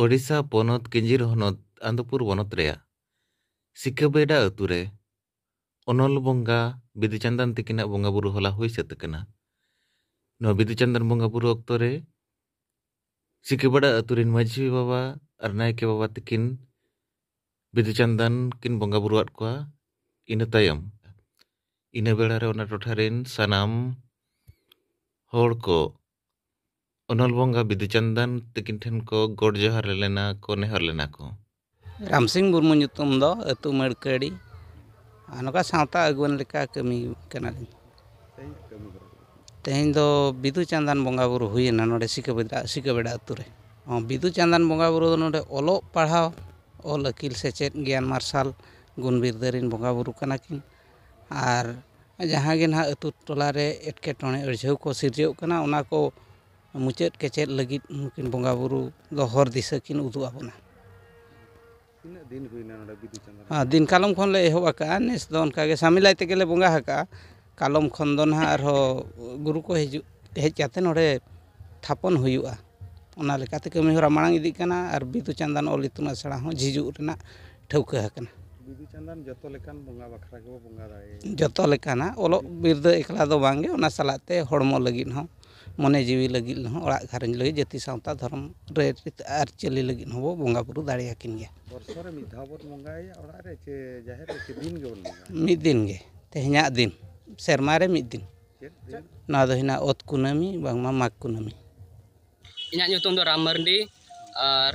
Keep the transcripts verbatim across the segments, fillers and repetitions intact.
ᱳᱰᱤᱥᱟ ᱯᱚᱱᱚᱛ ᱠᱤᱧᱡᱤᱨ ᱦᱚᱱᱚᱛ ᱟᱱᱫᱚᱯᱩᱨ ᱵᱚᱱᱚᱛ ᱨᱮᱭᱟᱜ ᱥᱤᱠᱟᱹᱵᱮᱰᱟ ᱟᱹᱛᱩ ᱨᱮ ᱚᱱᱚᱞ ᱵᱚᱸᱜᱟ ᱵᱤᱫᱩ ᱪᱟᱸᱫᱟᱱ ᱛᱤᱠᱤᱱᱟᱜ ᱵᱚᱸᱜᱟ ᱵᱩᱨᱩ ᱦᱚᱞᱟ ᱦᱩᱭ ᱥᱟᱹᱛ ᱟᱠᱟᱱᱟ᱾ ᱱᱚᱣᱟ ᱵᱤᱫᱩ ᱪᱟᱸᱫᱟᱱ ᱵᱚᱸᱜᱟ ᱵᱩᱨᱩ ᱚᱠᱛᱚ ᱨᱮ ᱥᱤᱠᱟᱹᱵᱮᱰᱟ ᱟᱹᱛᱩ ᱨᱤᱱ ᱢᱟᱹᱡᱷᱤ ᱵᱟᱵᱟ ᱟᱨ ᱱᱟᱭᱠᱮ ᱵᱟᱵᱟ ᱛᱤᱠᱤᱱ ᱵᱤᱫᱩ ᱪᱟᱸᱫᱟᱱ ᱠᱤᱱ ᱵᱚᱸᱜᱟ ᱵᱩᱨᱩᱣᱟᱫ ᱠᱚᱣᱟ᱾ ᱤᱱᱟᱹ ᱛᱟᱭᱚᱢ ᱤᱱᱟᱹ ᱵᱮᱲᱟ ᱨᱮ ᱚᱱᱟ ᱴᱚᱴᱷᱟ ᱨᱤᱱ ᱥᱟᱱᱟᱢ ᱦᱚᱲ ᱠᱚ ᱚᱱᱚᱞ ᱵᱚᱸᱜᱟ ᱵᱤᱫᱩ ᱪᱟᱸᱫᱟᱱ ᱛᱤᱠᱤᱱ ᱴᱷᱮᱱ ᱠᱚ ᱜᱚᱰ ᱡᱚᱦᱟᱨ ᱞᱮᱱᱟ ᱠᱚ, ᱱᱮᱦᱚᱨ ᱞᱮᱱᱟ ᱠᱚ᱾ ᱨᱟᱢᱥᱤᱝ ᱢᱩᱨᱢᱩ ᱧᱩᱛᱩᱢ ᱫᱚ, ᱟᱹᱛᱩ ᱢᱟᱹᱲᱠᱟᱹᱲᱤ᱾ ᱟᱨ ᱱᱚᱝᱠᱟ ᱥᱟᱶᱛᱟ ᱟᱹᱜᱩᱣᱟᱹᱱ ᱞᱮᱠᱟ ᱠᱟᱹᱢᱤ ᱠᱟᱱᱟᱞᱤᱧ᱾ ᱛᱮᱦᱮᱧ ᱫᱚ ᱵᱤᱫᱩ ᱪᱟᱸᱫᱟᱱ ᱵᱚᱸᱜᱟ ᱵᱩᱨᱩ ᱦᱩᱭᱮᱱᱟ ᱱᱚᱰᱮ ᱥᱤᱠᱟᱹᱵᱮᱫᱟ, ᱥᱤᱠᱟᱹᱵᱮᱰᱟ ᱟᱹᱛᱩ ᱨᱮ᱾ ᱦᱚᱸ, ᱵᱤᱫᱩ ᱪᱟᱸᱫᱟᱱ ᱵᱚᱸᱜᱟ ᱵᱩᱨᱩ ᱫᱚ ᱱᱚᱰᱮ ᱚᱞᱚᱜ ᱯᱟᱲᱦᱟᱣ, ᱚᱞ ᱟᱹᱠᱤᱞ ᱥᱮᱪᱮᱫ ᱜᱮᱭᱟᱱ ᱢᱟᱨᱥᱟᱞ ᱜᱩᱱ ᱵᱤᱨᱫᱟᱹ ᱨᱤᱱ ᱵᱚᱸᱜᱟ ᱵᱩᱨᱩ ᱠᱟᱱᱟ ᱠᱤᱱ᱾ ᱟᱨ ᱡᱟᱦᱟᱸ ᱜᱮ ᱱᱟᱦᱟᱜ ᱟᱹᱛᱩ ᱴᱚᱞᱟ ᱨᱮ ᱮᱴᱠᱮᱴᱚᱬᱮ ᱟᱹᱲᱡᱷᱟᱹᱣ ᱠᱚ ᱥᱤᱨᱡᱟᱹᱣᱜ ᱠᱟᱱᱟ, ᱚᱱᱟ ᱠᱚ ᱢᱩᱪᱟᱹᱫ ᱠᱮᱪᱮᱫ ᱞᱟᱹᱜᱤᱫ ᱱᱩᱠᱤᱱ ᱵᱚᱸᱜᱟ ᱵᱩᱨᱩ ᱫᱚ ᱦᱚᱨ ᱫᱤᱥᱟᱹ ᱠᱤᱱ ᱩᱫᱩᱜ ᱟᱵᱚᱱᱟ᱾ ᱛᱤᱱᱟᱹᱜ ᱫᱤᱱ ᱦᱩᱭᱱᱟ ᱱᱚᱰᱮ ᱵᱤᱫᱩ ᱪᱟᱸᱫᱟᱱ? ᱟᱨ ᱫᱤᱱ ᱠᱟᱞᱚᱢ ᱠᱷᱚᱱ ᱞᱮ ᱮᱦᱚᱵ ᱟᱠᱟᱫᱼᱟ᱾ ᱱᱮᱥ ᱫᱚ ᱚᱱᱠᱟ ᱜᱮ ᱥᱟᱢᱤᱞᱟᱭ ᱛᱮᱜᱮ ᱞᱮ ᱵᱚᱸᱜᱟ ᱟᱠᱟᱫᱼᱟ᱾ ᱠᱟᱞᱚᱢ ᱠᱷᱚᱱ ᱫᱚ ᱱᱟᱦᱟᱜ ᱟᱨᱦᱚᱸ ᱜᱩᱨᱩ ᱠᱚ ᱦᱤᱡᱩᱜ, ᱦᱮᱡ ᱠᱟᱛᱮ ᱱᱚᱰᱮ ᱛᱷᱟᱯᱚᱱ ᱦᱩᱭᱩᱜᱼᱟ᱾ ᱚᱱᱟ ᱞᱮᱠᱟᱛᱮ ᱠᱟᱹᱢᱤ ᱦᱚᱨᱟ ᱢᱟᱲᱟᱝ ᱤᱫᱤᱜ ᱠᱟᱱᱟ ᱟᱨ ᱵᱤᱫᱩ ᱪᱟᱸᱫᱟᱱ ᱚᱞ ᱤᱛᱩᱱ ᱟᱥᱲᱟ ᱦᱚᱸ ᱡᱷᱤᱡᱩᱜ ᱨᱮᱱᱟᱜ ᱴᱷᱟᱹᱣᱠᱟᱹ ᱟᱠᱟᱱᱟ᱾ ᱵᱤᱫᱩ ᱪᱟᱸᱫᱟᱱ ᱡᱚᱛᱚ ᱞᱮᱠᱟᱱ ᱵᱚᱸᱜᱟ ᱵᱟᱠᱷᱨᱟ ᱜᱮᱵᱚ ᱵᱚᱸᱜᱟ ᱫᱟᱲᱮᱭᱟᱜᱼᱟ᱾ ᱡᱚᱛᱚ ᱞᱮᱠᱟᱱᱟᱜ ᱚᱞᱚᱜ ᱵᱤᱨᱫᱟᱹ ᱮᱠᱞᱟ ᱫᱚ ᱵᱟᱝᱜᱮ, ᱚᱱᱟ ᱥᱟᱞᱟᱜ ᱛᱮ ᱦᱚᱲᱢᱚ ᱞᱟᱹᱜᱤᱫ ᱦᱚᱸ, ᱢᱚᱱᱮ ᱡᱤᱣᱤ ᱞᱟᱹᱜᱤᱫ ᱦᱚᱸ, ᱚᱲᱟᱜ ᱜᱷᱟᱨᱚᱸᱡᱽ ᱞᱟᱹᱜᱤᱫ, ᱡᱟᱹᱛᱤ ᱥᱟᱶᱛᱟ ᱫᱷᱚᱨᱚᱢ ᱨᱮ ᱟᱹᱨᱤᱪᱟᱹᱞᱤ ᱞᱟᱹᱜᱤᱫ ᱦᱚᱸᱵᱚ ᱵᱚᱸᱜᱟ ᱵᱩᱨᱩ ᱫᱟᱲᱮᱭᱟᱠᱤᱱ ᱜᱮᱭᱟ᱾ ᱵᱚᱨᱥᱚ ᱨᱮ ᱢᱤᱫ ᱫᱷᱟᱣ ᱵᱚᱱ ᱵᱚᱸᱜᱟᱭᱟ ᱚᱲᱟᱜ ᱨᱮ, ᱪᱮ ᱡᱟᱦᱮᱨ ᱨᱮ, ᱪᱮ ᱫᱤᱱ ᱜᱮᱵᱚᱱ ᱵᱚᱸᱜᱟᱭᱟ? ᱢᱤᱫ ᱫᱤᱱ ᱜᱮ, ᱛᱮᱦᱮᱧᱟᱜ ᱫᱤᱱ, ᱥᱮᱨᱢᱟ ᱨᱮ ᱢᱤᱫ ᱫᱤᱱ᱾ ᱪᱮᱫ ᱫᱤᱱ? ᱱᱚᱣᱟ ᱫᱚ ᱦᱩᱭᱱᱟ ᱚᱛ ᱠᱩᱱᱟᱹᱢᱤ, ᱵᱟᱝᱢᱟ ᱢᱟᱜᱽ ᱠᱩᱱᱟᱹᱢᱤ᱾ ᱤᱧᱟᱹᱜ ᱧᱩᱛᱩᱢ ᱫᱚ ᱨᱟᱢ ᱢᱟᱨᱰᱤ᱾ ᱟᱨ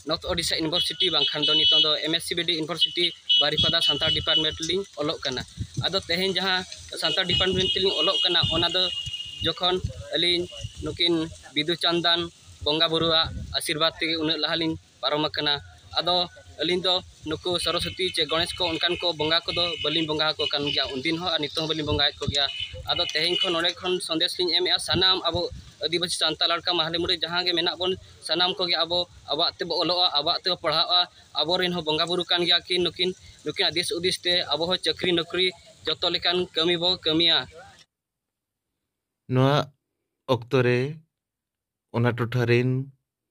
ᱱᱚᱨᱛᱷ ᱳᱰᱤᱥᱟ ᱤᱭᱩᱱᱤᱵᱷᱟᱨᱥᱤᱴᱤ, ᱵᱟᱝᱠᱷᱟᱱ ᱫᱚ ᱱᱤᱛᱚᱝ ᱫᱚ M S C B D university Baripada Santali department ᱞᱤᱧ ᱚᱞᱚᱜ ᱠᱟᱱᱟ᱾ ᱟᱫᱚ ᱛᱮᱦᱮᱧ ᱡᱟᱦᱟᱸ ᱥᱟᱱᱛᱟᱲ ᱰᱤᱯᱟᱨᱴᱢᱮᱱᱴ ᱛᱮᱞᱤᱧ ᱚᱞᱚᱜ ᱠᱟᱱᱟ, ᱚᱱᱟ ᱫᱚ ᱡᱚᱠᱷᱚᱱ ᱟᱹᱞᱤᱧ ᱱᱩᱠᱤᱱ ᱵᱤᱫᱩ ᱪᱟᱸᱫᱟᱱ ᱵᱚᱸᱜᱟ ᱵᱩᱨᱩᱣᱟᱜ ᱟᱥᱤᱨᱵᱟᱫᱽ ᱛᱮᱜᱮ ᱩᱱᱟᱹᱜ ᱞᱟᱦᱟ ᱞᱤᱧ ᱯᱟᱨᱚᱢ ᱟᱠᱟᱱᱟ᱾ ᱟᱫᱚ ᱟᱹᱞᱤᱧ ᱫᱚ ᱱᱩᱠᱩ ᱥᱚᱨᱚᱥᱚᱛᱤ ᱪᱮ ᱜᱚᱬᱮᱥ ᱠᱚ, ᱚᱱᱠᱟᱱ ᱠᱚ ᱵᱚᱸᱜᱟ ᱠᱚᱫᱚ ᱵᱟᱹᱞᱤᱧ ᱵᱚᱸᱜᱟ ᱟᱠᱚ ᱠᱟᱱ ᱜᱮᱭᱟ, ᱩᱱᱫᱤᱱ ᱦᱚᱸ ᱟᱨ ᱱᱤᱛᱚᱝ ᱦᱚᱸ ᱵᱟᱹᱞᱤᱧ ᱵᱚᱸᱜᱟᱭᱮᱫ ᱠᱚᱜᱮᱭᱟ᱾ ᱟᱫᱚ ᱛᱮᱦᱮᱧ ᱠᱷᱚᱱ ᱱᱚᱰᱮ ᱠᱷᱚᱱ ᱥᱚᱱᱫᱮᱥ ᱞᱤᱧ ᱮᱢᱮᱫᱼᱟ, ᱥᱟᱱᱟᱢ ᱟᱵᱚ ᱟᱹᱫᱤᱵᱟᱹᱥᱤ ᱥᱟᱱᱛᱟᱲ ᱞᱟᱲᱠᱟ ᱢᱟᱦᱞᱮ ᱢᱩᱬᱩ ᱡᱟᱦᱟᱸ ᱜᱮ ᱢᱮᱱᱟᱜ ᱵᱚᱱ, ᱥᱟᱱᱟᱢ ᱠᱚᱜᱮ ᱟᱵᱚ ᱟᱵᱚᱣᱟᱜ ᱛᱮᱵᱚ ᱚᱞᱚᱜᱼᱟ, ᱟᱵᱚᱣᱟᱜ ᱛᱮᱵᱚ ᱯᱟᱲᱦᱟᱜᱼᱟ᱾ ᱟᱵᱚᱨᱮᱱ ᱦᱚᱸ ᱵᱚᱸᱜᱟ ᱵᱩᱨᱩ ᱠᱟᱱ ᱜᱮᱭᱟ ᱠᱤᱱ ᱱᱩᱠᱤᱱ, ᱱᱩᱠᱤᱱᱟᱜ ᱫᱤᱥ ᱦᱩᱫᱤᱥ ᱛᱮ ᱟᱵᱚ ᱦᱚᱸ ᱪᱟᱹᱠᱨᱤ ᱱᱚᱠᱨᱤ ᱡᱚᱛᱚ ᱞᱮᱠᱟᱱ ᱠᱟᱹᱢᱤ ᱵᱚ ᱠᱟᱹᱢᱤᱭᱟ᱾ ᱱᱚᱣᱟ ᱚᱠᱛᱚ ᱨᱮ ᱚᱱᱟ ᱴᱚᱴᱷᱟ ᱨᱮᱱ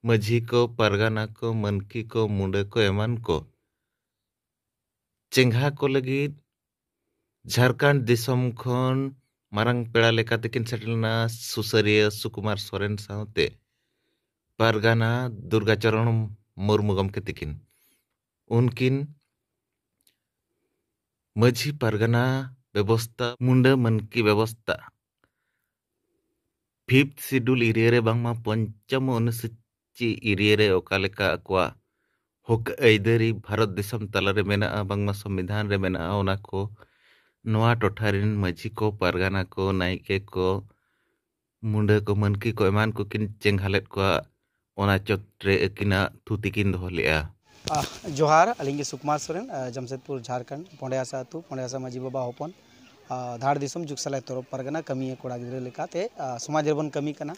ᱢᱟᱹᱡᱷᱤ ᱠᱚ, ᱯᱟᱨᱜᱟᱱᱟ ᱠᱚ, ᱢᱟᱹᱱᱠᱤ ᱠᱚ, ᱢᱩᱰᱟᱹ ᱠᱚ ᱮᱢᱟᱱ ᱠᱚ ᱪᱮᱸᱜᱷᱟ ᱠᱚ ᱞᱟᱹᱜᱤᱫ ᱡᱷᱟᱲᱠᱷᱚᱸᱰ ᱫᱤᱥᱚᱢ ᱠᱷᱚᱱ ᱢᱟᱨᱟᱝ ᱯᱮᱲᱟ ᱞᱮᱠᱟ ᱛᱮᱠᱤᱱ ᱥᱮᱴᱮᱨ ᱞᱮᱱᱟ ᱥᱩᱥᱟᱹᱨᱤᱭᱟᱹ ᱥᱩᱠᱩᱢᱟᱨ ᱥᱚᱨᱮᱱ ᱥᱟᱶᱛᱮ ᱯᱟᱨᱜᱟᱱᱟ ᱫᱩᱨᱜᱟᱪᱚᱨᱚᱬ ᱢᱩᱨᱢᱩ ᱜᱚᱢᱠᱮ ᱛᱟᱹᱠᱤᱱ᱾ ᱩᱱᱠᱤᱱ ᱢᱟᱹᱡᱷᱤ ᱯᱟᱨᱜᱟᱱᱟ ᱵᱮᱵᱚᱥᱛᱟ, ᱢᱩᱰᱟᱹ ᱢᱟᱹᱱᱠᱤ ᱵᱮᱵᱚᱥᱛᱟ, ᱯᱷᱤᱯᱛᱷ ᱥᱤᱰᱩᱞ ᱮᱨᱤᱭᱟ ᱨᱮ ᱵᱟᱝᱢᱟ ᱯᱚᱧᱪᱚᱢ ᱚᱱᱩᱥᱩᱪᱤ ᱮᱨᱤᱭᱟ ᱨᱮ ᱚᱠᱟ ᱞᱮᱠᱟ ᱟᱠᱚᱣᱟᱜ ᱦᱚᱠ ᱟᱹᱭᱫᱟᱹᱨᱤ ᱵᱷᱟᱨᱚᱛ ᱫᱤᱥᱚᱢ ᱛᱟᱞᱟᱨᱮ ᱢᱮᱱᱟᱜᱼᱟ, ᱵᱟᱝᱢᱟ ᱥᱚᱝᱵᱤᱫᱷᱟᱱ ᱨᱮ ᱢᱮᱱᱟᱜᱼᱟ, ᱚᱱᱟ ᱠᱚ ᱱᱚᱣᱟ ᱴᱚᱴᱷᱟ ᱨᱮᱱ ᱢᱟᱹᱡᱷᱤ ᱠᱚ, ᱯᱟᱨᱜᱟᱱᱟ ᱠᱚ, ᱱᱟᱭᱠᱮ ᱠᱚ, ᱢᱩᱰᱟᱹ ᱠᱚ, ᱢᱟᱹᱱᱠᱤ ᱠᱚ ᱮᱢᱟᱱ ᱠᱚᱠᱤᱱ ᱪᱮᱸᱜᱷᱟ ᱞᱮᱫ ᱠᱚᱣᱟ᱾ ᱚᱱᱟ ᱪᱚᱴ ᱨᱮ ᱟᱹᱠᱤᱱᱟᱜ ᱛᱷᱩᱛᱤ ᱠᱤᱱ ᱫᱚᱦᱚ ᱞᱮᱫᱼᱟ᱾ ᱟᱦ, ᱡᱚᱦᱟᱨ, ᱟᱹᱞᱤᱧ ᱜᱮ ᱥᱩᱠᱩᱢᱟᱨ ᱥᱚᱨᱮᱱ, ᱟᱦ, ᱡᱟᱢᱥᱮᱫᱽᱯᱩᱨ, ᱡᱷᱟᱲᱠᱷᱚᱸᱰ, ᱯᱚᱸᱰᱮ ᱦᱟᱥᱟ ᱟᱹᱛᱩ, ᱯᱚᱸᱰᱮ ᱦᱟᱥᱟ ᱢᱟᱹᱡᱷᱤ ᱵᱟᱵᱟ ᱦᱚᱯᱚᱱ, ᱟᱦ, ᱫᱷᱟᱲ ᱫᱤᱥᱚᱢ ᱡᱩᱜᱽ ᱥᱟᱞᱟᱭ ᱛᱚᱨᱚᱯ ᱯᱟᱨᱜᱟᱱᱟ ᱠᱟᱹᱢᱤᱭᱟᱹ ᱠᱚᱲᱟ ᱜᱤᱫᱽᱨᱟᱹ ᱞᱮᱠᱟᱛᱮ, ᱟᱦ, ᱥᱚᱢᱟᱡᱽ ᱨᱮᱵᱚᱱ ᱠᱟᱹᱢᱤ ᱠᱟᱱᱟ᱾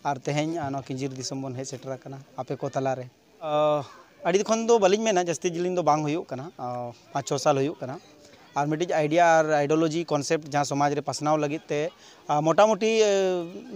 ᱟᱨ ᱛᱮᱦᱮᱧ, ᱟᱦ, ᱱᱚᱣᱟ ᱠᱤᱧᱡᱤᱨ ᱫᱤᱥᱚᱢ ᱵᱚᱱ ᱦᱮᱡ ᱥᱮᱴᱮᱨ ᱟᱠᱟᱱᱟ ᱟᱯᱮ ᱠᱚ ᱛᱟᱞᱟᱨᱮ᱾ ᱟᱦ, ᱟᱹᱰᱤ ᱠᱷᱚᱱ ᱫᱚ ᱵᱟᱹᱞᱤᱧ ᱢᱮᱱᱟ, ᱡᱟᱹᱥᱛᱤ ᱡᱤᱞᱤᱧ ᱫᱚ ᱵᱟᱝ ᱦᱩᱭᱩᱜ ᱠᱟᱱᱟ, ᱟᱦ, ᱯᱟᱸᱪ ᱪᱷᱚ ᱥᱟᱞ ᱦᱩᱭᱩᱜ ᱠᱟᱱᱟ᱾ ᱟᱨ ᱢᱤᱫᱴᱤᱡ idea ᱟᱨ ideology concept ᱡᱟᱦᱟᱸ ᱥᱚᱢᱟᱡᱽ ᱨᱮ ᱯᱟᱥᱱᱟᱣ ᱞᱟᱹᱜᱤᱫ ᱛᱮ, ᱟᱨ ᱢᱚᱴᱟᱢᱩᱴᱤ, ᱮ,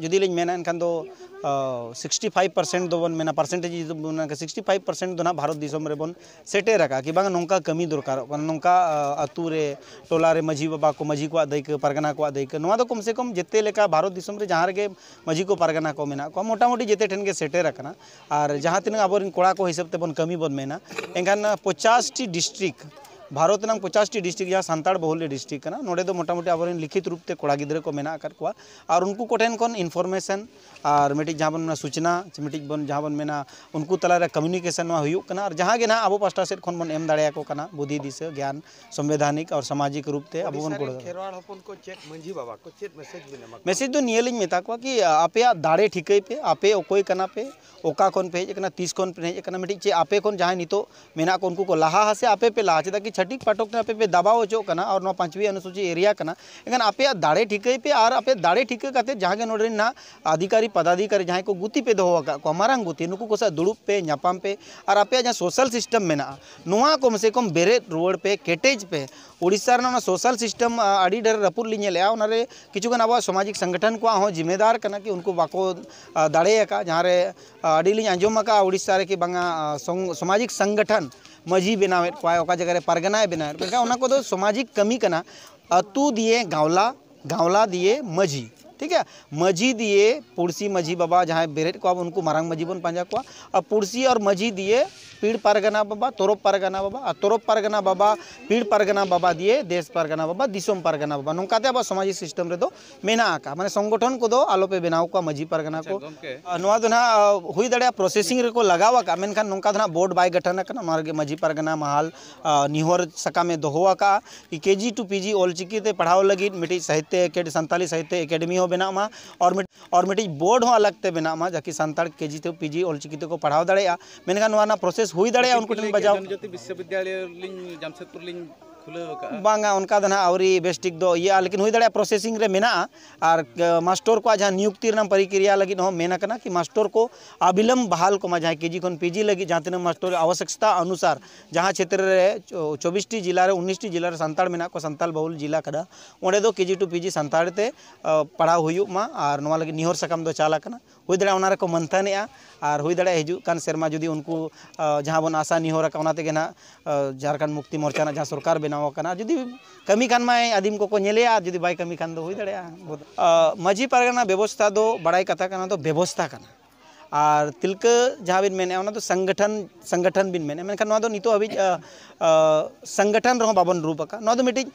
ᱡᱩᱫᱤ ᱞᱤᱧ ᱢᱮᱱᱟ, ᱮᱱᱠᱷᱟᱱ ᱫᱚ, ᱟ, sixty five percent ᱫᱚᱵᱚᱱ ᱢᱮᱱᱟ, percentage ᱡᱩᱫᱤ ᱵᱚᱱ ᱢᱮᱱᱟ, sixty five percent ᱫᱚ ᱱᱟᱦᱟᱜ ᱵᱷᱟᱨᱚᱛ ᱫᱤᱥᱚᱢ ᱨᱮᱵᱚᱱ ᱥᱮᱴᱮᱨ ᱟᱠᱟᱫᱼᱟ ᱠᱤ ᱵᱟᱝ, ᱱᱚᱝᱠᱟ ᱠᱟᱹᱢᱤ ᱫᱚᱨᱠᱟᱨᱚᱜ ᱠᱟᱱᱟ, ᱱᱚᱝᱠᱟ, ᱟ, ᱟᱹᱛᱩ ᱨᱮ, ᱴᱚᱞᱟ ᱨᱮ ᱢᱟᱹᱡᱷᱤ ᱵᱟᱵᱟ ᱠᱚ, ᱢᱟᱹᱡᱷᱤ ᱠᱚᱣᱟᱜ ᱫᱟᱹᱭᱠᱟᱹ, ᱯᱟᱨᱜᱟᱱᱟ ᱠᱚᱣᱟᱜ ᱫᱟᱹᱭᱠᱟᱹ, ᱱᱚᱣᱟ ᱫᱚ ᱠᱚᱢ ᱥᱮ ᱠᱚᱢ ᱡᱮᱛᱮ ᱞᱮᱠᱟ ᱵᱷᱟᱨᱚᱛ ᱫᱤᱥᱚᱢ ᱨᱮ ᱡᱟᱦᱟᱸ ᱨᱮᱜᱮ ᱢᱟᱹᱡᱷᱤ ᱠᱚ, ᱯᱟᱨᱜᱟᱱᱟ ᱠᱚ ᱢᱮᱱᱟᱜ ᱠᱚᱣᱟ, ᱢᱚᱴᱟᱢᱩᱴᱤ ᱡᱮᱛᱮ ᱴᱷᱮᱱ ᱜᱮ ᱥᱮᱴᱮᱨ ᱟᱠᱟᱱᱟ᱾ ᱟᱨ ᱡᱟᱦᱟᱸ ᱛᱤᱱᱟᱹᱜ ᱟᱵᱚᱨᱮᱱ ᱠᱚᱲᱟ ᱠᱚ ᱦᱤᱥᱟᱹᱵ ᱛᱮᱵᱚᱱ ᱠᱟᱹᱢᱤ ᱵᱚᱱ ᱢᱮᱱᱟ, ᱮᱱᱠᱷᱟᱱ ᱯᱚᱪᱟᱥ ᱴᱤ district, ᱵᱷᱟᱨᱚᱛ ᱨᱮᱱᱟᱜ ᱯᱚᱪᱟᱥ ᱴᱤ district, ᱡᱟᱦᱟᱸ ᱥᱟᱱᱛᱟᱲ ᱵᱚᱦᱩᱞ district ᱠᱟᱱᱟ, ᱱᱚᱰᱮ ᱫᱚ ᱢᱚᱴᱟᱢᱩᱴᱤ ᱟᱵᱚᱨᱮᱱ ᱞᱤᱠᱷᱤᱛ ᱨᱩᱯ ᱛᱮ ᱠᱚᱲᱟ ᱜᱤᱫᱽᱨᱟᱹ ᱠᱚ ᱢᱮᱱᱟᱜ ᱟᱠᱟᱫ ᱠᱚᱣᱟ᱾ ᱟᱨ ᱩᱱᱠᱩ ᱠᱚᱴᱷᱮᱱ ᱠᱷᱚᱱ information ᱟᱨ ᱢᱤᱫᱴᱤᱡ ᱡᱟᱦᱟᱸ ᱵᱚᱱ ᱢᱮᱱᱟ ᱥᱩᱪᱱᱟ, ᱥᱮ ᱢᱤᱫᱴᱤᱡ ᱵᱚᱱ, ᱡᱟᱦᱟᱸ ᱵᱚᱱ ᱢᱮᱱᱟ ᱩᱱᱠᱩ ᱛᱟᱞᱟᱨᱮ communication ᱱᱚᱣᱟ ᱦᱩᱭᱩᱜ ᱠᱟᱱᱟ᱾ ᱟᱨ ᱡᱟᱦᱟᱸ ᱜᱮ ᱱᱟᱦᱟᱜ ᱟᱵᱚ ᱯᱟᱥᱴᱟ ᱥᱮᱫ ᱠᱷᱚᱱ ᱵᱚᱱ ᱮᱢ ᱫᱟᱲᱮᱭᱟᱠᱚ ᱠᱟᱱᱟ ᱵᱩᱫᱷᱤ ᱫᱤᱥᱟᱹ ᱜᱮᱭᱟᱱ, ᱥᱚᱝᱵᱤᱫᱷᱟᱱᱤᱠ ᱟᱨ ᱥᱟᱢᱟᱡᱤᱠ ᱨᱩᱯ ᱛᱮ ᱟᱵᱚ ᱵᱚᱱ ᱳᱰᱤᱥᱟ ᱨᱮᱱ ᱜᱚᱲᱚ ᱫᱟᱲᱮᱭᱟᱜᱼᱟ᱾ ᱠᱷᱮᱨᱣᱟᱲ ᱦᱚᱯᱚᱱ ᱠᱚ ᱪᱮᱫ ᱢᱟᱹᱡᱷᱤ ᱵᱟᱵᱟ ᱠᱚ ᱪᱮᱫ message ᱵᱤᱱ ᱮᱢᱟ ᱠᱚᱣᱟ? Message ᱫᱚ ᱱᱤᱭᱟᱹ ᱞᱤᱧ ᱢᱮᱛᱟ ᱠᱚᱣᱟ ᱠᱤ ᱟᱯᱮᱭᱟᱜ ᱫᱟᱲᱮ ᱴᱷᱤᱠᱟᱹᱭ ᱯᱮ, ᱟᱯᱮ ᱚᱠᱚᱭ ᱠᱟᱱᱟ ᱯᱮ, ᱚᱠᱟ ᱠᱷᱚᱱ ᱯᱮ ᱦᱮᱡ ᱟᱠᱟᱱᱟ, ᱛᱤᱥ ᱠᱷᱚᱱ ᱯᱮ ᱦᱮᱡ ᱟᱠᱟᱱᱟ, ᱢᱤᱫᱴᱤᱡ ᱪᱮᱫ ᱟᱯᱮ ᱠᱷᱚᱱ ᱡᱟᱦᱟᱸᱭ ᱱᱤᱛᱚᱜ ᱢᱮᱱᱟᱜ ᱠᱚ ᱩᱱᱠᱩ ᱠᱚ ᱞᱟᱦᱟ ᱦᱟ ᱥᱮ ᱟᱯᱮ ᱯᱮ ᱞᱟᱦᱟ, ᱪᱮᱫᱟᱜ ᱠᱤ ᱪᱷᱟᱹᱴᱤᱠ ᱯᱟᱴᱚᱠ ᱛᱮ ᱟᱯᱮ ᱯᱮ ᱫᱟᱵᱟᱣ ᱦᱚᱪᱚᱜ ᱠᱟᱱᱟ ᱟᱨ ᱱᱚᱣᱟ ᱯᱟᱸᱪᱣᱤ ᱚᱱᱩᱥᱩᱪᱤ ᱮᱨᱤᱭᱟ ᱠᱟᱱᱟ᱾ ᱮᱱᱠᱷᱟᱱ ᱟᱯᱮᱭᱟᱜ ᱫᱟᱲᱮ ᱴᱷᱤᱠᱟᱹᱭ ᱯᱮ ᱟᱨ ᱟᱯᱮ ᱫᱟᱲᱮ ᱴᱷᱤᱠᱟᱹ ᱠᱟᱛᱮ ᱡᱟᱦᱟᱸ ᱜᱮ ᱱᱚᱰᱮ ᱨᱮᱱ ᱱᱟᱜ ᱟᱫᱷᱤᱠᱟᱨᱤ ᱯᱚᱫᱟᱫᱷᱤᱠᱟᱨᱤ ᱡᱟᱦᱟᱸᱭ ᱠᱚ ᱜᱩᱛᱤ ᱯᱮ ᱫᱚᱦᱚ ᱟᱠᱟᱫ ᱠᱚᱣᱟ, ᱢᱟᱨᱟᱝ ᱜᱩᱛᱤ, ᱱᱩᱠᱩ ᱠᱚ ᱥᱟᱶ ᱫᱩᱲᱩᱵ ᱯᱮ, ᱧᱟᱯᱟᱢ ᱯᱮ ᱟᱨ ᱟᱯᱮᱭᱟᱜ ᱡᱟᱦᱟᱸ ᱥᱳᱥᱟᱞ ᱥᱤᱥᱴᱮᱢ ᱢᱮᱱᱟᱜᱼᱟ, ᱱᱚᱣᱟ ᱠᱚᱢ ᱥᱮ ᱠᱚᱢ ᱵᱮᱨᱮᱫ ᱨᱩᱣᱟᱹᱲ ᱯᱮ, ᱠᱮᱴᱮᱡ ᱯᱮ᱾ ᱩᱲᱤᱥᱥᱟ ᱨᱮᱱᱟᱜ ᱚᱱᱟ ᱥᱳᱥᱟᱞ ᱥᱤᱥᱴᱮᱢ, ᱟ, ᱟᱹᱰᱤ ᱰᱷᱮᱨ ᱨᱟᱹᱯᱩᱫ ᱞᱤᱧ ᱧᱮᱞᱮᱜᱼᱟ᱾ ᱚᱱᱟᱨᱮ ᱠᱤᱪᱷᱩ ᱜᱟᱱ ᱟᱵᱚᱣᱟᱜ ᱥᱟᱢᱟᱡᱤᱠ ᱥᱚᱝᱜᱚᱴᱷᱚᱱ ᱠᱚᱣᱟᱜ ᱦᱚᱸ ᱡᱤᱢᱮᱫᱟᱨ ᱠᱟᱱᱟ ᱠᱤ ᱩᱱᱠᱩ ᱵᱟᱠᱚ, ᱟ, ᱫᱟᱲᱮ ᱟᱠᱟᱫᱼᱟ᱾ ᱡᱟᱦᱟᱸ ᱨᱮ, ᱟ, ᱟᱹᱰᱤ ᱞᱤᱧ ᱟᱸᱡᱚᱢ ᱟᱠᱟᱫᱼᱟ ᱩᱲᱤᱥᱥᱟ ᱨᱮ ᱠᱤ ᱵᱟᱝᱟ, ᱟ, ᱥᱚᱝ-, ᱥᱟᱢᱟᱡᱤᱠ ᱥᱚᱝᱜᱚᱴᱷᱚᱱ ᱢᱟᱹᱡᱷᱤ ᱵᱮᱱᱟᱣᱮᱫ ᱠᱚᱣᱟᱭ, ᱚᱠᱟ ᱡᱟᱭᱜᱟ ᱨᱮ ᱯᱟᱨᱜᱟᱱᱟᱭ ᱵᱮᱱᱟᱣᱮᱫ ᱠᱚᱣᱟ᱾ ᱢᱮᱱᱠᱷᱟᱱ ᱚᱱᱟ ᱠᱚᱫᱚ ᱥᱟᱢᱟᱡᱤᱠ ᱠᱟᱹᱢᱤ ᱠᱟᱱᱟ, ᱟᱹᱛᱩ ᱫᱤᱭᱮ ᱜᱟᱶᱞᱟ, ᱜᱟᱶᱞᱟ ᱫᱤᱭᱮ ᱢᱟᱹᱡᱷᱤ, ᱴᱷᱤᱠ ᱜᱮᱭᱟ? ᱢᱟᱹᱡᱷᱤ ᱫᱤᱭᱮ ᱯᱩᱲᱥᱤ ᱢᱟᱹᱡᱷᱤ ᱵᱟᱵᱟ ᱡᱟᱦᱟᱸᱭ ᱵᱮᱨᱮᱫ ᱠᱚᱣᱟ ᱵᱚᱱ, ᱩᱱᱠᱩ ᱢᱟᱨᱟᱝ ᱢᱟᱹᱡᱷᱤ ᱵᱚᱱ ᱯᱟᱸᱡᱟ ᱠᱚᱣᱟ᱾ ᱟᱨ ᱯᱩᱲᱥᱤ ᱟᱨ ᱢᱟᱹᱡᱷᱤ ᱫᱤᱭᱮ ᱯᱤᱲ ᱯᱟᱨᱜᱟᱱᱟ ᱵᱟᱵᱟ, ᱛᱚᱨᱚᱵ ᱯᱟᱨᱜᱟᱱᱟ ᱵᱟᱵᱟ, ᱟᱨ ᱛᱚᱨᱚᱵ ᱯᱟᱨᱜᱟᱱᱟ ᱵᱟᱵᱟ, ᱯᱤᱲ ᱯᱟᱨᱜᱟᱱᱟ ᱵᱟᱵᱟ ᱫᱤᱭᱮ ᱫᱮᱥ ᱯᱟᱨᱜᱟᱱᱟ ᱵᱟᱵᱟ, ᱫᱤᱥᱚᱢ ᱯᱟᱨᱜᱟᱱᱟ ᱵᱟᱵᱟ᱾ ᱱᱚᱝᱠᱟᱛᱮ ᱟᱵᱚᱣᱟᱜ ᱥᱟᱢᱟᱡᱤᱠ ᱥᱤᱥᱴᱮᱢ ᱨᱮᱫᱚ ᱢᱮᱱᱟᱜ ᱟᱠᱟᱫ, ᱢᱟᱱᱮ ᱥᱚᱝᱜᱚᱴᱷᱚᱱ ᱠᱚᱫᱚ ᱟᱞᱚᱯᱮ ᱵᱮᱱᱟᱣ ᱠᱚᱣᱟ ᱢᱟᱹᱡᱷᱤ ᱯᱟᱨᱜᱟᱱᱟ ᱟᱪᱪᱷᱟ, ᱠᱚ᱾ ᱜᱚᱢᱠᱮ᱾ ᱟᱨ ᱱᱚᱣᱟ ᱫᱚ ᱱᱟᱦᱟᱜ, ᱟ, ᱦᱩᱭ ᱫᱟᱲᱮᱭᱟᱜᱼᱟ ᱯᱨᱚᱥᱮᱥᱤᱝ ᱨᱮᱠᱚ ᱞᱟᱜᱟᱣ ᱟᱠᱟᱫ, ᱢᱮᱱᱠᱷᱟᱱ ᱱᱚᱝᱠᱟ ᱫᱚ ᱱᱟᱦᱟᱜ ᱵᱳᱨᱰ ᱵᱟᱭ ᱜᱚᱴᱷᱚᱱ ᱟᱠᱟᱱᱟ᱾ ᱱᱚᱣᱟ ᱨᱮᱜᱮ ᱢᱟᱹᱡᱷᱤ ᱯᱟᱨᱜᱟᱱᱟ ᱢᱟᱦᱟᱞ, ᱟ, ᱱᱤᱦᱚᱨ ᱥᱟᱠᱟᱢᱮ ᱫᱚᱦᱚ ᱟᱠᱟᱫᱼᱟ᱾ ᱠᱮ ᱡᱤ ᱴᱩ ᱯᱤ ᱡᱤ ᱚᱞᱪᱤᱠᱤ ᱛᱮ ᱯᱟᱲᱦᱟᱣ ᱞᱟᱹᱜᱤᱫ ᱢᱤᱫᱴᱤᱡ ᱥᱟᱦᱤᱛᱭᱚ ᱮᱠᱟᱰ-, ᱥᱟᱱᱛᱟᱞᱤ ᱥᱟᱦᱤᱛᱭᱚ ᱮᱠᱟᱰᱮᱢᱤ ᱦᱚᱸ ᱵᱮᱱᱟᱜ ᱢᱟ, ᱟᱨ ᱢᱤᱫ-, ᱟᱨ ᱢᱤᱫᱴᱤᱡ ᱵᱳᱨᱰ ᱦᱚᱸ ᱟᱞᱟᱜᱽ ᱛᱮ ᱵᱮᱱᱟᱜ ᱢᱟ, ᱡᱟᱠᱤ ᱥᱟᱱᱛᱟᱲ ᱠᱮ ᱡᱤ ᱴᱩ ᱯᱤ ᱡᱤ ᱚᱞᱪᱤᱠᱤ ᱛᱮᱠᱚ ᱯᱟᱲᱦᱟᱣ ᱫᱟᱲᱮᱭᱟᱜᱼᱟ᱾ ᱢᱮᱱᱠᱷᱟᱱ ᱱᱚᱣᱟ ᱨᱮᱱᱟᱜ ᱯᱨᱚᱥᱮᱥ ᱦᱩᱭ ᱫᱟᱲᱮᱭᱟᱜᱼᱟ ᱩᱱᱠᱩ ᱴᱷᱮᱱ ᱵᱟᱡᱟᱣ᱾ ᱡᱚᱱᱡᱟᱛᱤ ᱵᱤᱥᱥᱚᱵᱤᱫᱽᱭᱟᱞᱚᱭ ᱞᱤᱧ ᱡᱟᱢᱥᱮᱫᱽᱯᱩᱨ ᱞᱤᱧ ᱠᱷᱩᱞᱟᱹᱣ ᱟᱠᱟᱫᱼᱟ᱾ ᱵᱟᱝᱟ, ᱚᱱᱠᱟ ᱫᱚ ᱱᱟᱦᱟᱜ ᱟᱹᱣᱨᱤ ᱵᱮᱥ ᱴᱷᱤᱠ ᱫᱚ ᱤᱭᱟᱹᱜᱼᱟ, ᱞᱮᱠᱤᱱ ᱦᱩᱭ ᱫᱟᱲᱮᱭᱟᱜᱼᱟ ᱯᱨᱚᱥᱮᱥᱤᱝ ᱨᱮ ᱢᱮᱱᱟᱜᱼᱟ᱾ ᱟᱨ, ᱮ, ᱢᱟᱥᱴᱚᱨ ᱠᱚᱣᱟᱜ ᱡᱟᱦᱟᱸ ᱱᱤᱭᱩᱠᱛᱤ ᱨᱮᱱᱟᱜ ᱯᱨᱚᱠᱨᱤᱭᱟ ᱞᱟᱹᱜᱤᱫ ᱦᱚᱸ ᱢᱮᱱ ᱟᱠᱟᱱᱟ ᱠᱤ ᱢᱟᱥᱴᱚᱨ ᱠᱚ ᱟᱵᱤᱞᱚᱢ ᱵᱟᱦᱟᱞ ᱠᱚᱢᱟ, ᱡᱟᱦᱟᱸᱭ ᱠᱮ ᱡᱤ ᱠᱷᱚᱱ ᱯᱤ ᱡᱤ ᱞᱟᱹᱜᱤᱫ ᱡᱟᱦᱟᱸ ᱛᱤᱱᱟᱹᱜ ᱢᱟᱥᱴᱚᱨ ᱟᱵᱚᱥᱭᱚᱠᱛᱟ ᱚᱱᱩᱥᱟᱨ ᱡᱟᱦᱟᱸ ᱪᱷᱮᱛᱨᱚ ᱨᱮ ᱪᱚ-, ᱪᱚᱵᱵᱤᱥ ᱴᱤ ᱡᱮᱞᱟ ᱨᱮ, ᱩᱱᱤᱥ ᱴᱤ ᱡᱮᱞᱟ ᱨᱮ ᱥᱟᱱᱛᱟᱲ ᱢᱮᱱᱟᱜ ᱠᱚᱣᱟ, ᱥᱟᱱᱛᱟᱲ ᱵᱟᱦᱩᱞ ᱡᱮᱞᱟ ᱠᱟᱱᱟ, ᱚᱸᱰᱮ ᱫᱚ ᱠᱮ ᱡᱤ ᱴᱩ ᱯᱤ ᱡᱤ ᱥᱟᱱᱛᱟᱲ ᱛᱮ, ᱟ, ᱯᱟᱲᱦᱟᱣ ᱦᱩᱭᱩᱜ ᱢᱟ᱾ ᱟᱨ ᱱᱚᱣᱟ ᱞᱟᱹᱜᱤᱫ ᱱᱤᱦᱚᱨ ᱥᱟᱠᱟᱢ ᱫᱚ ᱪᱟᱞ ᱟᱠᱟᱱᱟ᱾ ᱦᱩᱭ ᱫᱟᱲᱮᱭᱟᱜᱼᱟ ᱚᱱᱟ ᱨᱮᱠᱚ ᱢᱟᱱᱛᱷᱟᱱᱮᱜᱼᱟ, ᱟᱨ ᱦᱩᱭ ᱫᱟᱲᱮᱭᱟᱜᱼᱟ ᱦᱤᱡᱩᱜ ᱠᱟᱱ ᱥᱮᱨᱢᱟ ᱡᱩᱫᱤ ᱩᱱᱠᱩ, ᱟ, ᱡᱟᱦᱟᱸ ᱵᱚᱱ ᱟᱥᱟ ᱱᱤᱦᱚᱨ ᱟᱠᱟᱫ, ᱚᱱᱟ ᱛᱮᱜᱮ ᱱᱟᱦᱟᱜ, ᱟ, ᱡᱷᱟᱲᱠᱷᱚᱸᱰ ᱢᱩᱠᱛᱤ ᱢᱳᱨᱪᱟ ᱨᱮᱱᱟᱜ ᱡᱟᱦᱟᱸ ᱥᱚᱨᱠᱟᱨ ᱵᱮᱱᱟᱣ ᱟᱠᱟᱱᱟ, ᱡᱩᱫᱤ ᱠᱟᱹᱢᱤ ᱠᱷᱟᱱ ᱢᱟᱭ ᱟᱹᱫᱤᱢ ᱠᱚᱠᱚ ᱧᱮᱞᱮᱭᱟ, ᱟᱨ ᱡᱩᱫᱤ ᱵᱟᱭ ᱠᱟᱹᱢᱤ ᱠᱷᱟᱱ ᱫᱚ ᱦᱩᱭ ᱫᱟᱲᱮᱭᱟᱜᱼᱟ᱾ ᱟ, ᱢᱟᱹᱡᱷᱤ ᱯᱟᱨᱜᱟᱱᱟ ᱵᱮᱵᱚᱥᱛᱷᱟ ᱫᱚ ᱵᱟᱲᱟᱭ ᱠᱟᱛᱷᱟ ᱠᱟᱱᱟ, ᱫᱚ ᱵᱮᱵᱚᱥᱛᱷᱟ ᱠᱟᱱᱟ᱾ ᱟᱨ ᱛᱤᱞᱠᱟᱹ ᱡᱟᱦᱟᱸ ᱵᱤᱱ ᱢᱮᱱᱮᱫᱼᱟ, ᱚᱱᱟ ᱫᱚ ᱥᱚᱝᱜᱚᱴᱷᱚᱱ, ᱥᱚᱝᱜᱚᱴᱷᱚᱱ ᱵᱤᱱ ᱢᱮᱱᱮᱫᱼᱟ, ᱢᱮᱱᱠᱷᱟᱱ ᱱᱚᱣᱟ ᱫᱚ ᱱᱤᱛᱚᱜ ᱦᱟᱹᱵᱤᱡ, ᱟ, ᱟ, ᱥᱚᱝᱜᱚᱴᱷᱚᱱ ᱨᱮᱦᱚᱸ ᱵᱟᱵᱚᱱ ᱨᱩᱯ ᱟᱠᱟᱫ᱾ ᱱᱚᱣᱟ ᱫᱚ ᱢᱤᱫᱴᱤᱡ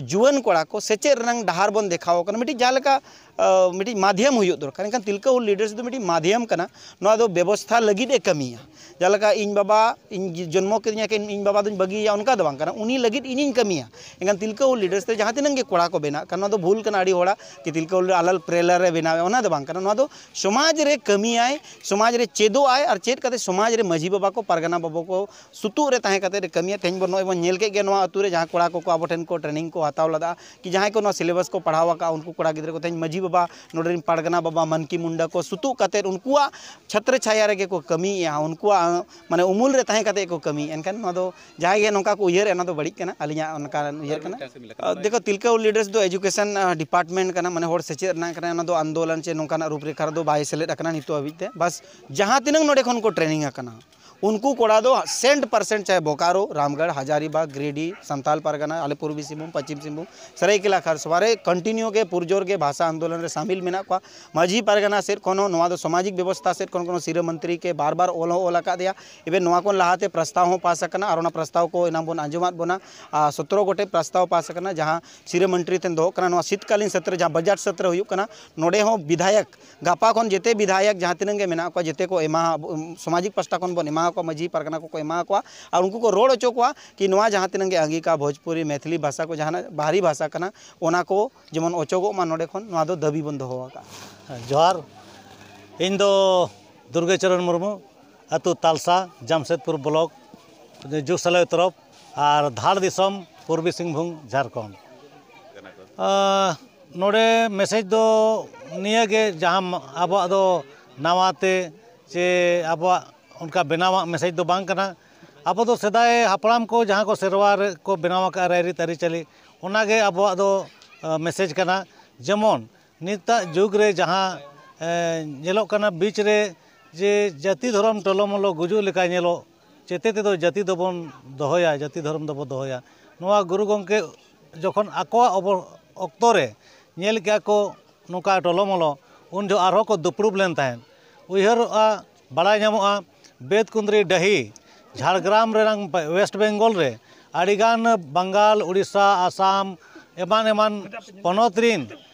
ᱡᱩᱣᱟᱹᱱ ᱠᱚᱲᱟ ᱠᱚ ᱥᱮᱪᱮᱫ ᱨᱮᱱᱟᱜ ᱰᱟᱦᱟᱨ ᱵᱚᱱ ᱫᱮᱠᱷᱟᱣ ᱟᱠᱟᱱᱟ, ᱢᱤᱫᱴᱤᱡ ᱡᱟᱦᱟᱸ ᱞᱮᱠᱟ, ᱟ, ᱢᱤᱫᱴᱤᱡ ᱢᱟᱫᱷᱭᱚᱢ ᱦᱩᱭᱩᱜ ᱫᱚᱨᱠᱟᱨ᱾ ᱮᱱᱠᱷᱟᱱ ᱛᱤᱞᱠᱟᱹ ᱦᱩᱞ ᱞᱤᱰᱟᱨᱥ ᱫᱚ ᱢᱤᱫᱴᱤᱡ ᱢᱟᱫᱷᱭᱚᱢ ᱠᱟᱱᱟ, ᱱᱚᱣᱟ ᱫᱚ ᱵᱮᱵᱚᱥᱛᱷᱟ ᱞᱟᱹᱜᱤᱫ ᱮ ᱠᱟᱹᱢᱤᱭᱟ᱾ ᱡᱟᱦᱟᱸ ᱞᱮᱠᱟ ᱤᱧ ᱵᱟᱵᱟ, ᱤᱧ ᱡᱚᱱᱢᱚ ᱠᱤᱫᱤᱧᱟ ᱠᱤᱱ, ᱤᱧ ᱵᱟᱵᱟ ᱫᱚᱧ ᱵᱟᱹᱜᱤᱭᱮᱭᱟ, ᱚᱱᱠᱟ ᱫᱚ ᱵᱟᱝ ᱠᱟᱱᱟ᱾ ᱩᱱᱤ ᱞᱟᱹᱜᱤᱫ ᱤᱧᱤᱧ ᱠᱟᱹᱢᱤᱭᱟ᱾ ᱮᱱᱠᱷᱟᱱ ᱛᱤᱞᱠᱟᱹ ᱦᱩᱞ ᱞᱤᱰᱟᱨᱥ ᱛᱮ ᱡᱟᱦᱟᱸ ᱛᱤᱱᱟᱹᱜ ᱜᱮ ᱠᱚᱲᱟ ᱠᱚ ᱵᱮᱱᱟᱜ ᱠᱟᱱ, ᱱᱚᱣᱟ ᱫᱚ ᱵᱷᱩᱞ ᱠᱟᱱᱟ ᱟᱹᱰᱤ ᱦᱚᱲᱟᱜ, ᱠᱤ ᱛᱤᱞᱠᱟᱹ ᱦᱩᱞ ᱨᱮ ᱟᱞᱟᱞ ᱯᱨᱮᱞᱟᱨ ᱨᱮ ᱵᱮᱱᱟᱣᱮ, ᱚᱱᱟ ᱫᱚ ᱵᱟᱝ ᱠᱟᱱᱟ᱾ ᱱᱚᱣᱟ ᱫᱚ ᱥᱚᱢᱟᱡᱽ ᱨᱮ ᱠᱟᱹᱢᱤᱭᱟᱭ, ᱥᱚᱢᱟᱡᱽ ᱨᱮ ᱪᱮᱫᱚᱜ ᱟᱭ, ᱟᱨ ᱪᱮᱫ ᱠᱟᱛᱮ ᱥᱚᱢᱟᱡᱽ ᱨᱮ ᱢᱟᱹᱡᱷᱤ ᱵᱟᱵᱟ ᱠᱚ, ᱯᱟᱨᱜᱟᱱᱟ ᱵᱟᱵᱟ ᱠᱚ ᱥᱩᱛᱩᱜ ᱨᱮ ᱛᱟᱦᱮᱸ ᱠᱟᱛᱮ ᱮ ᱠᱟᱹᱢᱤᱭᱟ᱾ ᱛᱮᱦᱮᱧ ᱵᱚᱱ, ᱱᱚᱜᱼᱚᱭ ᱵᱚᱱ ᱧᱮᱞ ᱠᱮᱫ ᱜᱮᱭᱟ, ᱱᱚᱣᱟ ᱟᱹᱛᱩ ᱨᱮ ᱡᱟᱦᱟᱸ ᱠᱚᱲᱟ ᱠᱚᱠᱚ ᱟᱵᱚ ᱴᱷᱮᱱ ᱠᱚ ᱴᱨᱮᱱᱤᱝ ᱠᱚ ᱦᱟᱛᱟᱣ ᱞᱮᱫᱟ, ᱠᱤ ᱡᱟᱦᱟᱸᱭ ᱠᱚ ᱱᱚᱣᱟ ᱥᱤᱞᱮᱵᱟᱥ ᱠᱚ ᱯᱟᱲᱦᱟᱣ ᱟᱠᱟᱫᱼᱟ, ᱩᱱᱠᱩ ᱠᱚᱲᱟ ᱜᱤᱫᱽᱨᱟᱹ ᱠᱚ ᱛᱮᱦᱮᱧ ᱢᱟᱹᱡᱷᱤ ᱵᱟᱵᱟ, ᱱᱚᱰᱮ ᱨᱮᱱ ᱯᱟᱨᱜᱟᱱᱟ ᱵᱟᱵᱟ, ᱢᱟᱱᱠᱤ ᱢᱩᱱᱰᱟ ᱠᱚ ᱥᱩᱛᱩᱜ ᱠᱟᱛᱮ ᱩᱱᱠᱩᱣᱟᱜ ᱪᱷᱟᱛᱨᱚ ᱪᱷᱟᱭᱟ ᱨᱮᱜᱮ ᱠᱚ ᱠᱟᱹᱢᱤᱭᱮᱫᱼᱟ, ᱩᱱᱠᱩᱣᱟᱜ, ᱢᱟᱱᱮ, ᱩᱢᱩᱞ ᱨᱮ ᱛᱟᱦᱮᱸ ᱠᱟᱛᱮ ᱠᱚ ᱠᱟᱹᱢᱤᱭᱮᱫᱼᱟ᱾ ᱮᱱᱠᱷᱟᱱ ᱱᱚᱣᱟ ᱫᱚ ᱡᱟᱦᱟᱸᱭ ᱜᱮ ᱱᱚᱝᱠᱟ ᱠᱚ ᱩᱭᱦᱟᱹᱨᱮᱫᱼᱟ, ᱚᱱᱟ ᱫᱚ ᱵᱟᱹᱲᱤᱡ ᱠᱟᱱᱟ, ᱟᱹᱞᱤᱧᱟᱜ ᱚᱱᱠᱟ ᱩᱭᱦᱟᱹᱨ ᱠᱟᱱᱟ᱾ ᱟᱨ ᱢᱤᱫᱴᱟᱝ ᱥᱮᱫ ᱞᱮᱠᱟ ᱟᱨ ᱫᱮᱠᱷᱚ, ᱛᱤᱞᱠᱟᱹ ᱦᱩᱞ ᱞᱤᱰᱟᱨᱥ ᱫᱚ ᱮᱡᱩᱠᱮᱥᱚᱱ, ᱟᱸ, ᱰᱤᱯᱟᱨᱴᱢᱮᱱᱴ ᱠᱟᱱᱟ, ᱢᱟᱱᱮ ᱦᱚᱲ ᱥᱮᱪᱮᱫ ᱨᱮᱱᱟᱜ ᱠᱟᱱᱟ, ᱚᱱᱟ ᱫᱚ ᱟᱱᱫᱳᱞᱚᱱ ᱪᱮ ᱱᱚᱝᱠᱟᱱᱟᱜ ᱨᱩᱯ ᱨᱮᱠᱷᱟ ᱨᱮᱫᱚ ᱵᱟᱭ ᱥᱮᱞᱮᱫ ᱟᱠᱟᱱᱟ ᱱᱤᱛᱚᱜ ᱦᱟᱹᱵᱤᱡ ᱛᱮ᱾ ᱵᱟᱥ, ᱡᱟᱦᱟᱸ ᱛᱤᱱᱟᱹᱜ ᱱᱚᱰᱮ ᱠᱷᱚᱱ ᱠᱚ ᱴᱨᱮᱱᱤᱝ ᱟᱠᱟᱱᱟ, ᱩᱱᱠᱩ ᱠᱚᱲᱟ ᱫᱚ ᱥᱮᱱᱴ ᱯᱟᱨᱥᱮᱱᱴ, ᱪᱟᱦᱮ ᱵᱳᱠᱟᱨᱳ, ᱨᱟᱢᱜᱚᱲ, ᱦᱟᱡᱟᱨᱤᱵᱟᱜᱽ, ᱜᱤᱨᱤᱰᱤ, ᱥᱟᱱᱛᱟᱞ ᱯᱟᱨᱜᱟᱱᱟ, ᱟᱞᱮ ᱯᱩᱨᱵᱤ ᱥᱤᱝᱵᱷᱩᱢ, ᱯᱚᱪᱷᱤᱢ ᱥᱤᱝᱵᱷᱩᱢ, ᱥᱟᱹᱨᱟᱹᱭᱠᱮᱞᱟ ᱠᱷᱟᱨᱥᱚᱣᱟ ᱨᱮ ᱠᱚᱱᱴᱤᱱᱤᱭᱩ ᱜᱮ ᱯᱩᱨᱡᱳᱨ ᱜᱮ ᱵᱷᱟᱥᱟ ᱟᱱᱫᱳᱞᱚᱱ ᱨᱮ ᱥᱟᱢᱤᱞ ᱢᱮᱱᱟᱜ ᱠᱚᱣᱟ᱾ ᱢᱟᱹᱡᱷᱤ ᱯᱟᱨᱜᱟᱱᱟ ᱥᱮᱫ ᱠᱷᱚᱱ ᱦᱚᱸ, ᱱᱚᱣᱟ ᱫᱚ ᱥᱟᱢᱟᱡᱤᱠ ᱵᱮᱵᱚᱥᱛᱷᱟ ᱥᱮᱫ ᱠᱷᱚᱱ ᱠᱳᱱᱳ ᱥᱤᱨᱟᱹ ᱢᱚᱱᱛᱨᱤ ᱠᱮ ᱵᱟᱨ ᱵᱟᱨ ᱚᱞ ᱦᱚᱸ ᱚᱞ ᱟᱠᱟᱫ ᱮᱭᱟ᱾ ᱤᱵᱷᱮᱱ ᱱᱚᱣᱟ ᱠᱷᱚᱱ ᱞᱟᱦᱟᱛᱮ ᱯᱨᱟᱥᱛᱟᱵ ᱦᱚᱸ ᱯᱟᱥ ᱟᱠᱟᱱᱟ, ᱟᱨ ᱚᱱᱟ ᱯᱨᱟᱥᱛᱟᱵ ᱠᱚ ᱮᱱᱟᱝ ᱵᱚᱱ ᱟᱸᱡᱚᱢᱟᱫ ᱵᱚᱱᱟ᱾ ᱟᱨ ᱥᱚᱛᱨᱚ ᱜᱚᱴᱮᱡ ᱯᱨᱟᱥᱛᱟᱵ ᱯᱟᱥ ᱟᱠᱟᱱᱟ, ᱡᱟᱦᱟᱸ ᱥᱤᱨᱟᱹ ᱢᱚᱱᱛᱨᱤ ᱴᱷᱮᱱ ᱫᱚᱦᱚᱜ ᱠᱟᱱᱟ᱾ ᱱᱚᱣᱟ ᱥᱤᱛᱠᱟᱞᱤᱱ ᱥᱚᱛᱨᱚ, ᱡᱟᱦᱟᱸ ᱵᱟᱡᱟᱴ ᱥᱚᱛᱨᱚ ᱦᱩᱭᱩᱜ ᱠᱟᱱᱟ, ᱱᱚᱰᱮ ᱦᱚᱸ ᱵᱤᱫᱷᱟᱭᱚᱠ, ᱜᱟᱯᱟ ᱠᱷᱚᱱ ᱡᱮᱛᱮ ᱵᱤᱫᱷᱟᱭᱚᱠ ᱡᱟᱦᱟᱸ ᱛᱤᱱᱟᱹᱜ ᱜᱮ ᱢᱮᱱᱟᱜ ᱠᱚᱣᱟ, ᱡᱮᱛᱮ ᱠᱚ ᱮᱢᱟ, ᱥᱟᱢᱟᱡᱤᱠ ᱯᱟᱥᱴᱟ ᱠᱷᱚᱱ ᱵᱚᱱ ᱮᱢᱟ ᱠᱚᱣᱟ, ᱢᱟᱹᱡᱷᱤ ᱯᱟᱨᱜᱟᱱᱟ ᱠᱚᱠᱚ ᱮᱢᱟ ᱠᱚᱣᱟ, ᱟᱨ ᱩᱱᱠᱩ ᱠᱚ ᱨᱚᱲ ᱦᱚᱪᱚ ᱠᱚᱣᱟ ᱠᱤ ᱱᱚᱣᱟ ᱡᱟᱦᱟᱸ ᱛᱤᱱᱟᱹᱜ ᱜᱮ ᱟᱝᱜᱤᱠᱟ, ᱵᱷᱳᱡᱽᱯᱩᱨᱤ, ᱢᱮᱛᱷᱤᱞᱤ ᱵᱷᱟᱥᱟ ᱠᱚ ᱡᱟᱦᱟᱱᱟᱜ ᱵᱟᱦᱨᱤ ᱵᱷᱟᱥᱟ ᱠᱟᱱᱟ, ᱚᱱᱟ ᱠᱚ ᱡᱮᱢᱚᱱ ᱚᱪᱚᱜᱚᱜ ᱢᱟ ᱱᱚᱰᱮ ᱠᱷᱚᱱ, ᱱᱚᱣᱟ ᱫᱚ ᱫᱟᱹᱵᱤ ᱵᱚᱱ ᱫᱚᱦᱚ ᱟᱠᱟᱫᱼᱟ᱾ ᱡᱚᱦᱟᱨ, ᱤᱧ ᱫᱚ ᱫᱩᱨᱜᱟᱹ ᱪᱚᱨᱚᱱ ᱢᱩᱨᱢᱩ, ᱟᱹᱛᱩ ᱛᱟᱞᱥᱟ, ᱡᱟᱢᱥᱮᱫᱽᱯᱩᱨ ᱵᱞᱚᱠ, ᱡᱩᱜᱽ ᱥᱟᱞᱟᱭ ᱛᱚᱨᱚᱯ, ᱟᱨ ᱫᱷᱟᱲ ᱫᱤᱥᱚᱢ, ᱯᱩᱨᱵᱤ ᱥᱤᱝᱵᱷᱩᱢ, ᱡᱷᱟᱲᱠᱷᱚᱸᱰ᱾ ᱟᱸ, ᱱᱚᱰᱮ ᱢᱮᱥᱮᱡᱽ ᱫᱚ ᱱᱤᱭᱟᱹ ᱜᱮ, ᱡᱟᱦᱟᱸ ᱟᱵᱚᱣᱟᱜ ᱫᱚ ᱱᱟᱣᱟ ᱛᱮ ᱪᱮ ᱟᱵᱚᱣᱟᱜ ᱚᱱᱠᱟ ᱵᱮᱱᱟᱣᱟᱜ ᱢᱮᱥᱮᱡᱽ ᱫᱚ ᱵᱟᱝ ᱠᱟᱱᱟ᱾ ᱟᱵᱚ ᱫᱚ ᱥᱮᱫᱟᱭ ᱦᱟᱯᱲᱟᱢ ᱠᱚ ᱡᱟᱦᱟᱸ ᱠᱚ ᱥᱮᱨᱣᱟ ᱨᱮ ᱠᱚ ᱵᱮᱱᱟᱣ ᱟᱠᱟᱫᱼᱟ, ᱨᱟᱭᱨᱤᱛ ᱟᱹᱨᱤᱪᱟᱹᱞᱤ, ᱚᱱᱟᱜᱮ ᱟᱵᱚᱣᱟᱜ ᱫᱚ, ᱟᱸ, ᱢᱮᱥᱮᱡᱽ ᱠᱟᱱᱟ᱾ ᱡᱮᱢᱚᱱ ᱱᱤᱛᱟᱜ ᱡᱩᱜᱽ ᱨᱮ ᱡᱟᱦᱟᱸ, ᱮ, ᱧᱮᱞᱚᱜ ᱠᱟᱱᱟ ᱵᱤᱪ ᱨᱮ, ᱡᱮ ᱡᱟᱹᱛᱤ ᱫᱷᱚᱨᱚᱢ ᱴᱚᱞᱚᱢᱚᱞᱚ ᱜᱩᱡᱩᱜ ᱞᱮᱠᱟ ᱧᱮᱞᱚᱜ, ᱪᱮᱛᱮ ᱛᱮᱫᱚ ᱡᱟᱹᱛᱤ ᱫᱚᱵᱚᱱ ᱫᱚᱦᱚᱭᱟ, ᱡᱟᱹᱛᱤ ᱫᱷᱚᱨᱚᱢ ᱫᱚᱵᱚ ᱫᱚᱦᱚᱭᱟ᱾ ᱱᱚᱣᱟ ᱜᱩᱨᱩ ᱜᱚᱢᱠᱮ ᱡᱚᱠᱷᱚᱱ ᱟᱠᱚᱣᱟᱜ ᱚᱵᱚ-, ᱚᱠᱛᱚ ᱨᱮ ᱧᱮᱞ ᱠᱮᱜᱼᱟ ᱠᱚ ᱱᱚᱝᱠᱟ ᱴᱚᱞᱚᱢᱚᱞᱚ, ᱩᱱ ᱡᱚᱦᱚᱜ ᱟᱨᱦᱚᱸ ᱠᱚ ᱫᱩᱯᱲᱩᱵ ᱞᱮᱱ ᱛᱟᱦᱮᱸᱫ᱾ ᱩᱭᱦᱟᱹᱨᱚᱜᱼᱟ, ᱵᱟᱲᱟᱭ ᱧᱟᱢᱚᱜᱼᱟ, ᱵᱮᱛᱠᱩᱸᱫᱽᱨᱤ ᱰᱟᱹᱦᱤ, ᱡᱷᱟᱲᱜᱨᱟᱢ ᱨᱮᱱᱟᱜ ᱣᱮᱥᱴ ᱵᱮᱝᱜᱚᱞ ᱨᱮ ᱟᱹᱰᱤᱜᱟᱱ ᱵᱟᱝᱜᱟᱞ, ᱩᱲᱤᱥᱥᱟ, ᱟᱥᱟᱢ, ᱮᱢᱟᱱ ᱮᱢᱟᱱ ᱯᱚᱱᱚᱛ ᱨᱤᱱ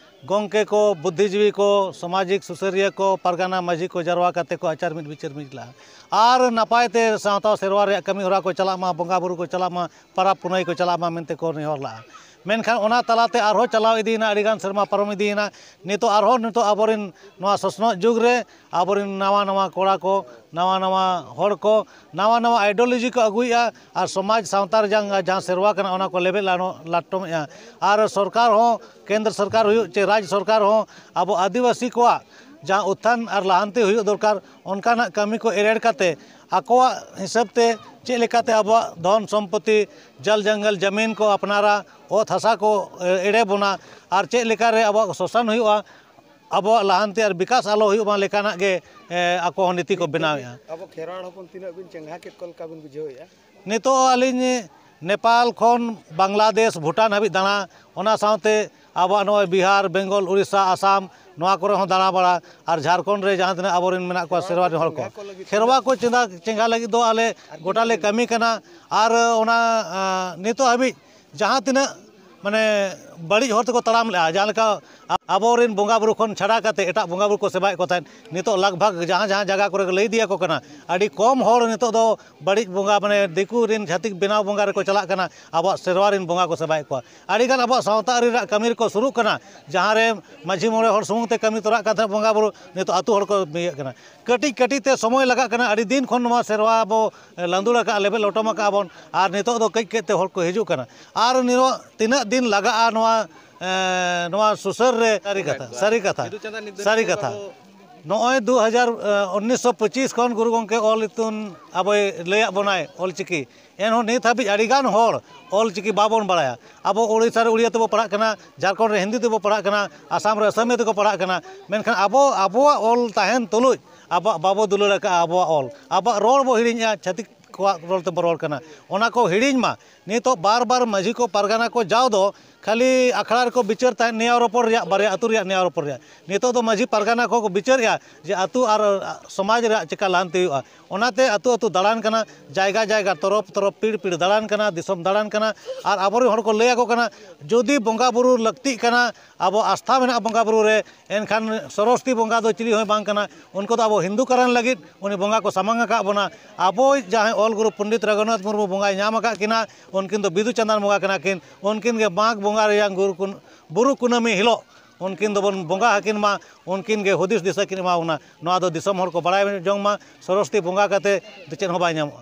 ᱜᱚᱢᱠᱮ ᱠᱚ, ᱵᱩᱫᱽᱫᱷᱤᱡᱤᱵᱤ ᱠᱚ, ᱥᱟᱢᱟᱡᱤᱠ ᱥᱩᱥᱟᱹᱨᱤᱭᱟᱹ ᱠᱚ, ᱯᱟᱨᱜᱟᱱᱟ ᱢᱟᱹᱡᱷᱤ ᱠᱚ ᱡᱟᱨᱣᱟ ᱠᱟᱛᱮ ᱠᱚ ᱟᱪᱟᱨ ᱢᱤᱫ ᱵᱤᱪᱟᱹᱨ ᱢᱤᱫ ᱞᱟᱜᱼᱟ᱾ ᱟᱨ ᱱᱟᱯᱟᱭ ᱛᱮ ᱥᱟᱶᱛᱟ ᱥᱮᱨᱣᱟ ᱨᱮᱭᱟᱜ ᱠᱟᱹᱢᱤ ᱦᱚᱨᱟ ᱠᱚ ᱪᱟᱞᱟᱜ ᱢᱟ, ᱵᱚᱸᱜᱟ ᱵᱩᱨᱩ ᱠᱚ ᱪᱟᱞᱟᱜ ᱢᱟ, ᱯᱟᱨᱟᱵᱽ ᱯᱩᱱᱟᱹᱭ ᱠᱚ ᱪᱟᱞᱟᱜ ᱢᱟ ᱢᱮᱱᱛᱮ ᱠᱚ ᱱᱮᱦᱚᱨ ᱞᱟᱜᱼᱟ᱾ ᱢᱮᱱᱠᱷᱟᱱ ᱚᱱᱟ ᱛᱟᱞᱟᱛᱮ ᱟᱨᱦᱚᱸ ᱪᱟᱞᱟᱣ ᱤᱫᱤᱭᱮᱱᱟ, ᱟᱹᱰᱤᱜᱟᱱ ᱥᱮᱨᱢᱟ ᱯᱟᱨᱚᱢ ᱤᱫᱤᱭᱮᱱᱟ᱾ ᱱᱤᱛᱚᱜ ᱟᱨᱦᱚᱸ ᱱᱤᱛᱚᱜ ᱟᱵᱚᱨᱮᱱ ᱱᱚᱣᱟ ᱥᱚᱥᱱᱚᱜ ᱡᱩᱜᱽ ᱨᱮ ᱟᱵᱚᱨᱮᱱ ᱱᱟᱣᱟ ᱱᱟᱣᱟ ᱠᱚᱲᱟ ᱠᱚ, ᱱᱟᱣᱟ ᱱᱟᱣᱟ ᱦᱚᱲ ᱠᱚ, ᱱᱟᱣᱟ ᱱᱟᱣᱟ ideology ᱠᱚ ᱟᱹᱜᱩᱭᱮᱫᱼᱟ ᱟᱨ ᱥᱚᱢᱟᱡᱽ ᱥᱟᱶᱛᱟ ᱨᱮ ᱡᱟᱦᱟᱸ, ᱡᱟᱦᱟᱸ ᱥᱮᱨᱣᱟ ᱠᱟᱱᱟ, ᱚᱱᱟ ᱠᱚ ᱞᱮᱵᱮᱫ ᱞᱟᱱᱚ-, ᱞᱟᱴᱚᱢᱮᱫᱼᱟ᱾ ᱟᱨ ᱥᱚᱨᱠᱟᱨ ᱦᱚᱸ, ᱠᱮᱱᱫᱨᱚ ᱥᱚᱨᱠᱟᱨ ᱦᱩᱭᱩᱜ ᱪᱮ ᱨᱟᱡᱽ ᱥᱚᱨᱠᱟᱨ ᱦᱚᱸ ᱟᱵᱚ ᱟᱹᱫᱤᱵᱟᱹᱥᱤ ᱠᱚᱣᱟᱜ ᱡᱟᱦᱟᱸ ᱩᱛᱛᱷᱟᱱ ᱟᱨ ᱞᱟᱦᱟᱱᱛᱤ ᱦᱩᱭᱩᱜ ᱫᱚᱨᱠᱟᱨ, ᱚᱱᱠᱟᱱᱟᱜ ᱠᱟᱹᱢᱤ ᱠᱚ ᱮᱨᱮᱲ ᱠᱟᱛᱮ ᱟᱠᱚᱣᱟᱜ ᱦᱤᱥᱟᱹᱵ ᱛᱮ ᱪᱮᱫ ᱞᱮᱠᱟᱛᱮ ᱟᱵᱚᱣᱟᱜ ᱫᱷᱚᱱ ᱥᱚᱢᱯᱚᱛᱤ, ᱡᱚᱞ ᱡᱚᱝᱜᱚᱞ ᱡᱟᱢᱤᱱ ᱠᱚ ᱟᱯᱱᱟᱨᱟ, ᱚᱛ ᱦᱟᱥᱟ ᱠᱚ, ᱮ, ᱮᱲᱮ ᱵᱚᱱᱟ, ᱟᱨ ᱪᱮᱫ ᱞᱮᱠᱟᱨᱮ ᱟᱵᱚᱣᱟᱜ ᱥᱳᱥᱟᱱ ᱦᱩᱭᱩᱜᱼᱟ, ᱟᱵᱚᱣᱟᱜ ᱞᱟᱦᱟᱱᱛᱤ ᱟᱨ ᱵᱤᱠᱟᱥ ᱟᱞᱚ ᱦᱩᱭᱩᱜ ᱢᱟ ᱞᱮᱠᱟᱱᱟᱜ ᱜᱮ, ᱮ, ᱟᱠᱚ ᱦᱚᱸ ᱱᱤᱛᱤ ᱠᱚ ᱵᱮᱱᱟᱣᱮᱫᱼᱟ᱾ ᱟᱵᱚ ᱠᱷᱮᱨᱣᱟᱲ ᱦᱚᱯᱚᱱ ᱛᱤᱱᱟᱹᱜ ᱵᱤᱱ ᱪᱮᱸᱜᱷᱟ ᱠᱮᱫ ᱠᱚ ᱞᱮᱠᱟ ᱵᱤᱱ ᱵᱩᱡᱷᱟᱹᱣᱮᱫᱼᱟ? ᱱᱤᱛᱚᱜ ᱟᱹᱞᱤᱧ ᱱᱮᱯᱟᱞ ᱠᱷᱚᱱ ᱵᱟᱝᱞᱟᱫᱮᱥ, ᱵᱷᱩᱴᱟᱱ ᱦᱟᱹᱵᱤᱡ ᱫᱟᱬᱟ, ᱚᱱᱟ ᱥᱟᱶᱛᱮ ᱟᱵᱚᱣᱟᱜ ᱱᱚᱜᱼᱚᱭ ᱵᱤᱦᱟᱨ, ᱵᱮᱝᱜᱚᱞ, ᱩᱲᱤᱥᱥᱟ, ᱟᱥᱟᱢ, ᱱᱚᱣᱟ ᱠᱚᱨᱮ ᱦᱚᱸ ᱫᱟᱬᱟ ᱵᱟᱲᱟ, ᱟᱨ ᱡᱷᱟᱲᱠᱷᱚᱸᱰ ᱨᱮ ᱡᱟᱦᱟᱸ ᱛᱤᱱᱟᱹᱜ ᱟᱵᱚᱨᱮᱱ ᱢᱮᱱᱟᱜ ᱠᱚᱣᱟ ᱥᱮᱨᱣᱟ ᱨᱮᱱ ᱦᱚᱲ ᱠᱚ, ᱠᱷᱮᱨᱣᱟ ᱠᱚ ᱪᱮᱸᱜᱷᱟ, ᱪᱮᱸᱜᱷᱟ ᱞᱟᱹᱜᱤᱫ ᱫᱚ ᱟᱞᱮ ᱜᱚᱴᱟ ᱞᱮ ᱠᱟᱹᱢᱤ ᱠᱟᱱᱟ᱾ ᱟᱨ ᱚᱱᱟ, ᱟᱸ, ᱱᱤᱛᱚᱜ ᱦᱟᱹᱵᱤᱡ ᱡᱟᱦᱟᱸ ᱛᱤᱱᱟᱹᱜ ᱢᱟᱱᱮ ᱵᱟᱹᱲᱤᱡ ᱦᱚᱨ ᱛᱮᱠᱚ ᱛᱟᱲᱟᱢ ᱞᱮᱜᱼᱟ, ᱡᱟᱦᱟᱸ ᱞᱮᱠᱟ ᱟᱵᱚᱨᱮᱱ ᱵᱚᱸᱜᱟ ᱵᱩᱨᱩ ᱠᱷᱚᱱ ᱪᱷᱟᱰᱟ ᱠᱟᱛᱮ ᱮᱴᱟᱜ ᱵᱚᱸᱜᱟ ᱵᱩᱨᱩ ᱠᱚ ᱥᱮᱵᱟᱭᱮᱫ ᱠᱚ ᱛᱟᱦᱮᱸᱫ, ᱱᱤᱛᱚᱜ ᱞᱟᱜᱽ ᱵᱷᱟᱜᱽ ᱡᱟᱦᱟᱸ ᱡᱟᱦᱟᱸ ᱡᱟᱭᱜᱟ ᱠᱚᱨᱮ ᱠᱚ ᱞᱟᱹᱭ ᱤᱫᱤᱭᱟᱠᱚ ᱠᱟᱱᱟ, ᱟᱹᱰᱤ ᱠᱚᱢ ᱦᱚᱲ ᱱᱤᱛᱚᱜ ᱫᱚ ᱵᱟᱹᱲᱤᱡ ᱵᱚᱸᱜᱟ, ᱢᱟᱱᱮ ᱫᱤᱠᱩ ᱨᱮᱱ ᱪᱷᱟᱹᱛᱤᱠ ᱵᱮᱱᱟᱣ ᱵᱚᱸᱜᱟ ᱨᱮᱠᱚ ᱪᱟᱞᱟᱜ ᱠᱟᱱᱟ, ᱟᱵᱚᱣᱟᱜ ᱥᱮᱨᱣᱟ ᱨᱮᱱ ᱵᱚᱸᱜᱟ ᱠᱚ ᱥᱮᱵᱟᱭᱮᱫ ᱠᱚᱣᱟ᱾ ᱟᱹᱰᱤᱜᱟᱱ ᱟᱵᱚᱣᱟᱜ ᱥᱟᱶᱛᱟ ᱟᱹᱨᱤ ᱨᱮᱱᱟᱜ ᱠᱟᱹᱢᱤ ᱨᱮᱠᱚ ᱥᱩᱨᱩᱜ ᱠᱟᱱᱟ, ᱡᱟᱦᱟᱸ ᱨᱮ ᱢᱟᱹᱡᱷᱤ ᱢᱚᱬᱮ ᱦᱚᱲ ᱥᱩᱢᱩᱝ ᱛᱮ ᱠᱟᱹᱢᱤ ᱛᱚᱨᱟᱜ ᱠᱟᱱ ᱛᱟᱦᱮᱸᱫ ᱵᱚᱸᱜᱟ ᱵᱩᱨᱩ, ᱱᱤᱛᱚᱜ ᱟᱹᱛᱩ ᱦᱚᱲ ᱠᱚ ᱤᱭᱟᱹᱜ ᱠᱟᱱᱟ᱾ ᱠᱟᱹᱴᱤᱡ ᱠᱟᱹᱴᱤᱡ ᱛᱮ ᱥᱚᱢᱚᱭ ᱞᱟᱜᱟᱜ ᱠᱟᱱᱟ, ᱟᱹᱰᱤ ᱫᱤᱱ ᱠᱷᱚᱱ ᱱᱚᱣᱟ ᱥᱮᱨᱣᱟ ᱵᱚ ᱞᱟᱸᱫᱩᱲ ᱟᱠᱟᱫᱼᱟ, ᱞᱮᱵᱮᱫ ᱞᱚᱴᱚᱢ ᱟᱠᱟᱫᱼᱟ ᱵᱚᱱ, ᱟᱨ ᱱᱤᱛᱚᱜ ᱫᱚ ᱠᱟᱹᱡ ᱠᱟᱹᱡ ᱛᱮ ᱦᱚᱲ ᱠᱚ ᱦᱤᱡᱩᱜ ᱠᱟᱱᱟ᱾ ᱟᱨ ᱱᱤᱨᱚ-, ᱛᱤᱱᱟᱹᱜ ᱫᱤᱱ ᱞᱟᱜᱟᱜᱼᱟ ᱱᱚᱣᱟ, ᱮ, ᱱᱚᱣᱟ ᱥᱩᱥᱟᱹᱨ ᱨᱮ? ᱥᱟᱹᱨᱤ ᱠᱟᱛᱷᱟ, ᱥᱟᱹᱨᱤ ᱠᱟᱛᱷᱟ, ᱥᱟᱹᱨᱤ ᱠᱟᱛᱷᱟ᱾ ᱱᱚᱜᱼᱚᱭ ᱫᱩ ᱦᱟᱡᱟᱨ, ᱮ, ᱩᱱᱤᱥᱥᱚ ᱯᱚᱸᱪᱤᱥ ᱠᱷᱚᱱ ᱜᱩᱨᱩ ᱜᱚᱢᱠᱮ ᱚᱞ ᱤᱛᱩᱱ ᱟᱵᱚᱭ ᱞᱟᱹᱭᱟᱫ ᱵᱚᱱᱟᱭ ᱚᱞ ᱪᱤᱠᱤ, ᱮᱱᱦᱚᱸ ᱱᱤᱛ ᱦᱟᱹᱵᱤᱡ ᱟᱹᱰᱤᱜᱟᱱ ᱦᱚᱲ ᱚᱞ ᱪᱤᱠᱤ ᱵᱟᱵᱚᱱ ᱵᱟᱲᱟᱭᱟ᱾ ᱟᱵᱚ ᱳᱰᱤᱥᱟ ᱨᱮ ᱩᱲᱤᱭᱟ ᱛᱮᱵᱚ ᱯᱟᱲᱦᱟᱜ ᱠᱟᱱᱟ, ᱡᱷᱟᱲᱠᱷᱚᱸᱰ ᱨᱮ ᱦᱤᱱᱫᱤ ᱛᱮᱵᱚ ᱯᱟᱲᱦᱟᱜ ᱠᱟᱱᱟ, ᱟᱥᱟᱢ ᱨᱮ ᱟᱥᱟᱢᱤᱭᱟᱹ ᱛᱮᱠᱚ ᱯᱟᱲᱦᱟᱜ ᱠᱟᱱᱟ, ᱢᱮᱱᱠᱷᱟᱱ ᱟᱵᱚ ᱟᱵᱚᱣᱟᱜ ᱚᱞ ᱛᱟᱦᱮᱱ ᱛᱩᱞᱩᱡ ᱟᱵᱚᱣᱟᱜ ᱵᱟᱵᱚ ᱫᱩᱞᱟᱹᱲ ᱟᱠᱟᱫᱼᱟ ᱟᱵᱚᱣᱟᱜ ᱚᱞ᱾ ᱟᱵᱚᱣᱟᱜ ᱨᱚᱲ ᱵᱚ ᱦᱤᱲᱤᱧᱮᱜᱼᱟ, ᱪᱷᱟᱹᱛᱤᱠ ᱠᱚᱣᱟᱜ ᱨᱚᱲ ᱛᱮᱵᱚ ᱨᱚᱲ ᱠᱟᱱᱟ, ᱚᱱᱟ ᱠᱚ ᱦᱤᱲᱤᱧ ᱢᱟ᱾ ᱱᱤᱛᱚᱜ ᱵᱟᱨ ᱵᱟᱨ ᱢᱟᱹᱡᱷᱤ ᱠᱚ, ᱯᱟᱨᱜᱟᱱᱟ ᱠᱚ ᱡᱟᱣ ᱫᱚ ᱠᱷᱟᱹᱞᱤ ᱟᱠᱷᱲᱟ ᱨᱮᱠᱚ ᱵᱤᱪᱟᱹᱨ ᱛᱟᱦᱮᱸᱫ ᱱᱮᱭᱟᱣ ᱨᱚᱯᱚᱲ ᱨᱮᱭᱟᱜ, ᱵᱟᱨᱭᱟ ᱟᱹᱛᱩ ᱨᱮᱭᱟᱜ ᱱᱮᱭᱟᱣ ᱨᱚᱯᱚᱲ ᱨᱮᱭᱟᱜ᱾ ᱱᱤᱛᱚᱜ ᱫᱚ ᱢᱟᱹᱡᱷᱤ ᱯᱟᱨᱜᱟᱱᱟ ᱠᱚ ᱵᱤᱪᱟᱹᱨᱮᱜᱼᱟ ᱡᱮ ᱟᱹᱛᱩ ᱟᱨ ᱥᱚᱢᱟᱡᱽ ᱨᱮᱭᱟᱜ ᱪᱮᱠᱟ ᱞᱟᱦᱟᱱᱛᱤ ᱦᱩᱭᱩᱜᱼᱟ᱾ ᱚᱱᱟᱛᱮ ᱟᱹᱛᱩ ᱟᱹᱛᱩ ᱫᱟᱬᱟᱱ ᱠᱟᱱᱟ, ᱡᱟᱭᱜᱟ ᱡᱟᱭᱜᱟ, ᱛᱚᱨᱚᱯ ᱛᱚᱨᱚᱯ, ᱯᱤᱲ ᱯᱤᱲ ᱫᱟᱬᱟᱱ ᱠᱟᱱᱟ, ᱫᱤᱥᱚᱢ ᱫᱟᱬᱟᱱ ᱠᱟᱱᱟ᱾ ᱟᱨ ᱟᱵᱚᱨᱮᱱ ᱦᱚᱲ ᱠᱚ ᱞᱟᱹᱭ ᱟᱠᱚ ᱠᱟᱱᱟ, ᱡᱩᱫᱤ ᱵᱚᱸᱜᱟ ᱵᱩᱨᱩ ᱞᱟᱹᱠᱛᱤᱜ ᱠᱟᱱᱟ, ᱟᱵᱚ ᱟᱥᱛᱷᱟ ᱢᱮᱱᱟᱜᱼᱟ ᱵᱚᱸᱜᱟ ᱵᱩᱨᱩ ᱨᱮ, ᱮᱱᱠᱷᱟᱱ ᱥᱚᱨᱚᱥᱚᱛᱤ ᱵᱚᱸᱜᱟ ᱫᱚ ᱪᱤᱞᱤ ᱦᱚᱸ ᱵᱟᱝ ᱠᱟᱱᱟ᱾ ᱩᱱᱠᱩ ᱫᱚ ᱟᱵᱚ ᱦᱤᱱᱫᱩ ᱠᱟᱨᱟᱱ ᱞᱟᱹᱜᱤᱫ ᱩᱱᱤ ᱵᱚᱸᱜᱟ ᱠᱚ ᱥᱟᱢᱟᱝ ᱟᱠᱟᱫ ᱵᱚᱱᱟ᱾ ᱟᱵᱚᱭᱤᱡ ᱡᱟᱦᱟᱸᱭ ᱚᱞ ᱜᱩᱨᱩ ᱯᱚᱱᱰᱤᱛ ᱨᱚᱜᱷᱩᱱᱟᱛᱷ ᱢᱩᱨᱢᱩ ᱵᱚᱸᱜᱟᱭ ᱧᱟᱢ ᱟᱠᱟᱫ ᱠᱤᱱᱟ, ᱩᱱᱠᱤᱱ ᱫᱚ ᱵᱤᱫᱩ ᱪᱟᱸᱫᱟᱱ ᱵᱚᱸᱜᱟ ᱠᱟᱱᱟ ᱠᱤᱱ᱾ ᱩᱱᱠᱤᱱ ᱜᱮ ᱢᱟᱜᱽ ᱵᱚᱸᱜᱟ ᱨᱮᱭᱟᱜ ᱜᱩᱨᱩ ᱠᱩᱱ-, ᱵᱩᱨᱩ ᱠᱩᱱᱟᱹᱢᱤ ᱦᱤᱞᱳᱜ ᱩᱱᱠᱤᱱ ᱫᱚᱵᱚᱱ ᱵᱚᱸᱜᱟ ᱟᱹᱠᱤᱱ ᱢᱟ, ᱩᱱᱠᱤᱱ ᱜᱮ ᱦᱩᱫᱤᱥ ᱫᱤᱥᱟᱹ ᱠᱤᱱ ᱮᱢᱟ ᱵᱚᱱᱟ᱾ ᱱᱚᱣᱟ ᱫᱚ ᱫᱤᱥᱚᱢ ᱦᱚᱲ ᱠᱚ ᱵᱟᱲᱟᱭ ᱡᱚᱝ ᱢᱟ, ᱥᱚᱨᱚᱥᱚᱛᱤ ᱵᱚᱸᱜᱟ ᱠᱟᱛᱮ ᱫᱚ ᱪᱮᱫ ᱦᱚᱸ ᱵᱟᱭ ᱧᱟᱢᱚᱜᱼᱟ᱾